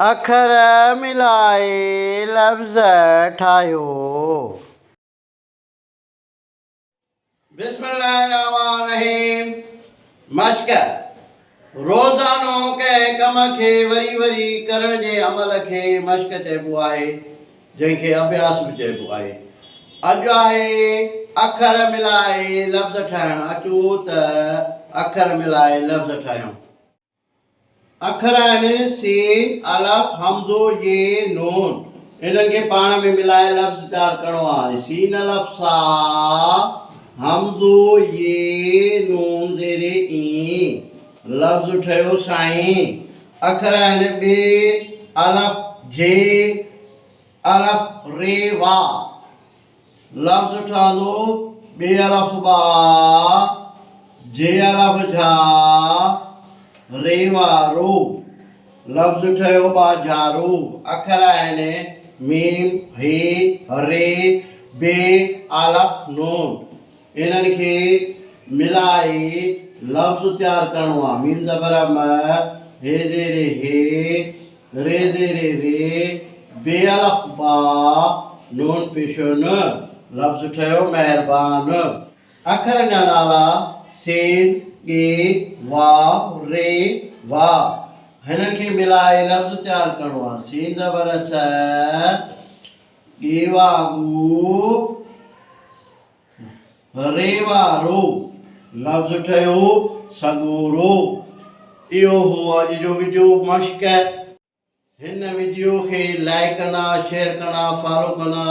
اکر ملائي لفظ ٺاهيو. بسم الله الرحمٰن الرحيم مشق، روزانو ڪنهن ڪم کي وري وري ڪرڻ جي عمل کي مشق چئبو آهي، جنهن کي اڀياس به چئبو آهي. اڄ آهي اکر ملائي لفظ ٺاهڻ، اچو ته اکر ملائي لفظ ٺاهيون. اکر آهن، سين، الف، همزو، يي، نون. انهن کي پاڻ ۾ ملائي لفظ تيار ڪرڻو آهي. سين الف سا، همزو، يي، نون زير اين. لفظ ٺهيو سائين. اکر آهن، ٻي، الف، جي، الف، ري، وا. لفظ ٺهندو ٻي الف ٻا، جي الف جھا، ري وارو. لفظ ٺهيو ٻاجھارو. اکر آهن، ميم، هي، ري، بي، الف، نون. انهن کي ملائي لفظ تيار ڪرڻو آهي. ميم زبر م، هي زير هي، ري زير ري، بي الف با، نون پيش ن، لفظ ٺهيو مهربان. اکرن جا نالا، سين، ڳي، واء، ري، وا. هنن کي ملائي لفظ تيار ڪرڻو آهي. سين زبر س، ڳي وا ڳو، ري وارو لفظ ٺهيو سڳورو. اهو هو اڄ جو وڊيو مشق. هن وڊيو کي لائيڪ ڪندا شيئر ڪندا فالو ڪندا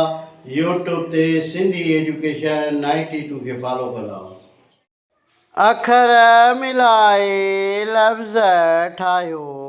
يوٽيوب تي سنڌي ايجوڪيشن 92 کي فالو ڪندا. اکر ملائي لفظ ٺاهيو.